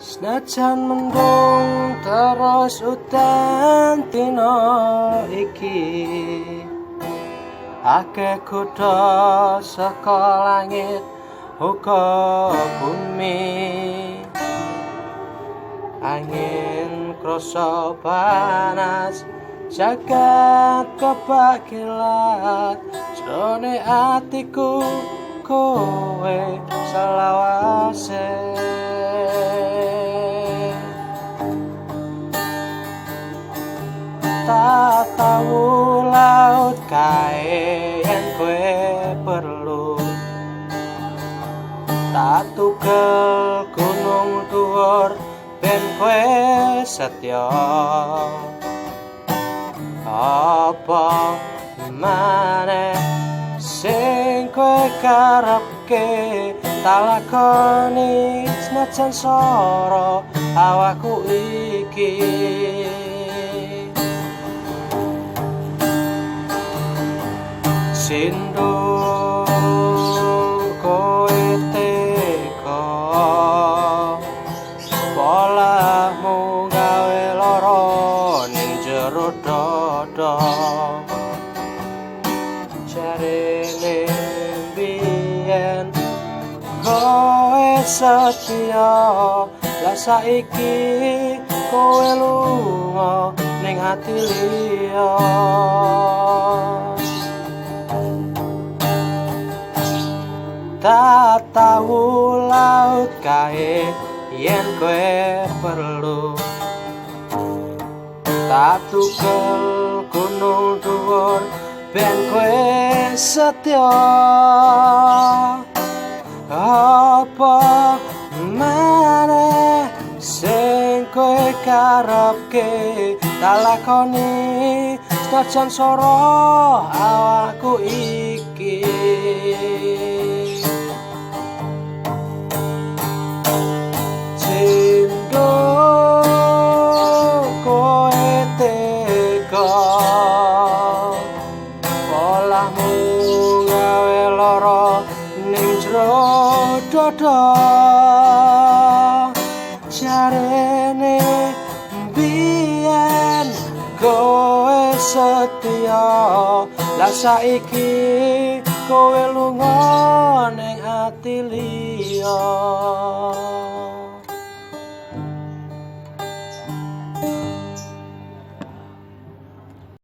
Senajan mendung terus udan dina iki, akeh kutha saka langit uga bumi. Angin krasa panas, jagat kebak kilat, jrone atiku kowe selawase. Tak tau laut kae yen kowe perlu, tak tugel gunung dhuwur ben kowe setya. Apa maneh sing kowe karepke tak lakoni, senajan soro awakku iki. Sindu kowe teka, polahmu gawe lara ning jero dada. Jarene biyen kowe setya, lah saiki kowe lunga ning ati liya. Tak tau laut kae yen kowe perlu, tak tugel gunung dhuwur ben kowe setya. Apa maneh sing kowe karepke tak lakoni, senajan soro awakku iki. Sindu kowe tega, polahmu gawe lara ning jero dada. Jarene biyen kowe setya, lah saiki kowe lunga ning ati liya.